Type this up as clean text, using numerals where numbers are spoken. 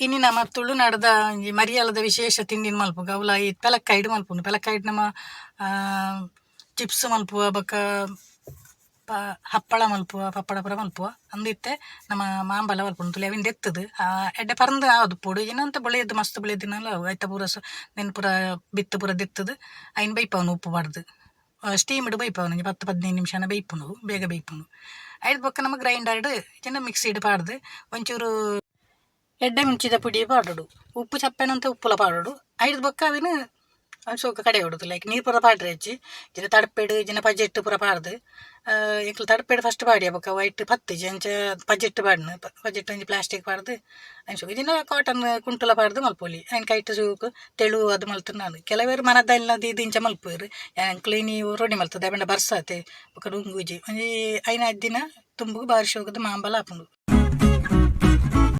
ಇನಿ ನಮ್ಮ ತುಳುನಾಡ್ದ ಒಂಜಿ ಮರಿಯಾಲದ ವಿಶೇಷ ತಿಂಡಿನ ಮಲ್ಪುಗ. ಅವ್ಲ ಈ ಪೆಲಕ್ಕಾಯಿಡ್ ಮಲ್ಪುನು. ಪೆಲಕ್ಕಾಯಿಡ್ ನಮ್ಮ ಚಿಪ್ಸ್ ಮಲ್ಪುವ, ಬೊಕ ಹಪ್ಪಳ ಮಲ್ಪುವ, ಪಪ್ಪಡ ಪೂರ ಮಲ್ಪುವ. ಅಂದು ಇತ್ತೆ ನಮ್ಮ ಮಾಂಬಲ ಮಲ್ಪುನು. ತುಲೆ ಅವೆನ್ ದೆತ್ತುದು ಎಡ್ಡೆ ಪರ್ಂದ್ ಆದುಪ್ಪೊಡು ಇಜ್ಜಿಂಡ ಬೊಳೆದು ಮಸ್ತ್ ಬೊಳೆದಿನಲ ಅವು ಐತ ಪೂರ ನೆನ್ ಪೂರ ಬಿತ್ತ್ ಪೂರ ದೆತ್ತುದು ಐನ್ ಬೈಪಾವುನು ಉಪ್ಪು ಪಾಡ್ದು. ಸ್ಟೀಮ್ ಡ್ ಬೈಪಾವುನು ಒಂಜಿ 10-15 ನಿಮಿಷ ಬೈಪುಂಡು, ಬೇಗ ಬೈಪುಂಡು. ಐರ್ದ್ ಬೊಕ್ಕ ನಮ ಗ್ರೈಂಡರ್ ಡ್ ಇಜ್ಜಿಂಡ ಮಿಕ್ಸಿ ಡ್ ಪಾಡ್ದು ಒಂಚೂರು ಎಡ್ಡೆ ಮುಂಚಿದ ಪುಡಿ ಪಾಡೊಡು, ಉಪ್ಪು ಚಪ್ಪೆನಂತ ಉಪ್ಪುಲ ಪಾಡೊಡು. ಐರ್ದ್ ಬೊಕ್ಕ ಅವೆನ್ ಸೋಕು ಕಡೆಯೊಡು. ಲೈಕ್ ನೀರ್ ಪೂರ ಪಾಡ್ರೆ ಇಜ್ಜಿ. ಇಜ್ಜಿಂಡ ತಡ್ಪೆಡ್ ಇಜ್ಜಿಂಡ ಪಜೆಟ್ ಪೂರ ಪಾಡ್ದು, ಎಂಕುಲು ತಡ್ಪೆಡ್ ಫಸ್ಟ್ ಪಾಡಿಯ, ಬೊಕ್ಕ ಐಟ್ ಪತ್ತಿಜಿ, ಅಂಚ ಪಜೆಟ್ ಪಾಡ್ನ. ಪಜೆಟ್ ಒಂಜಿ ಪ್ಲಾಸ್ಟಿಕ್ ಪಾಡ್ದು ಇಜ್ಜಿಂಡ ಕಾಟನ್ ಕುಂಟುಲ ಪಾಡ್ದು ಮಲ್ಪೊಲಿ. ಐನ್ ಕೈಟ್ ಸೋಕು ತೆಳು ಅದು ಮಲ್ತುಂಡ. ಕೆಲವೆರ್ ಮರದಲ್ಲ ದೀದ್ ಇಂಚ ಮಲ್ಪುವೆರ್. ಎಂಕುಲು ಇನಿ ರೋಡಿ ಮಲ್ತುದು, ದಾಯೆ ಪಂಡ ಬರ್ಸ ಅತೆ, ಬೊಕ ನುಂಗುಜಿ. ಒಂಜಿ 5-6 ದಿನ ದುಂಬುಗು ಬಾರಿ ಶೋಕುದ ಮಾಂಬಲ ಆಪುಂಡು.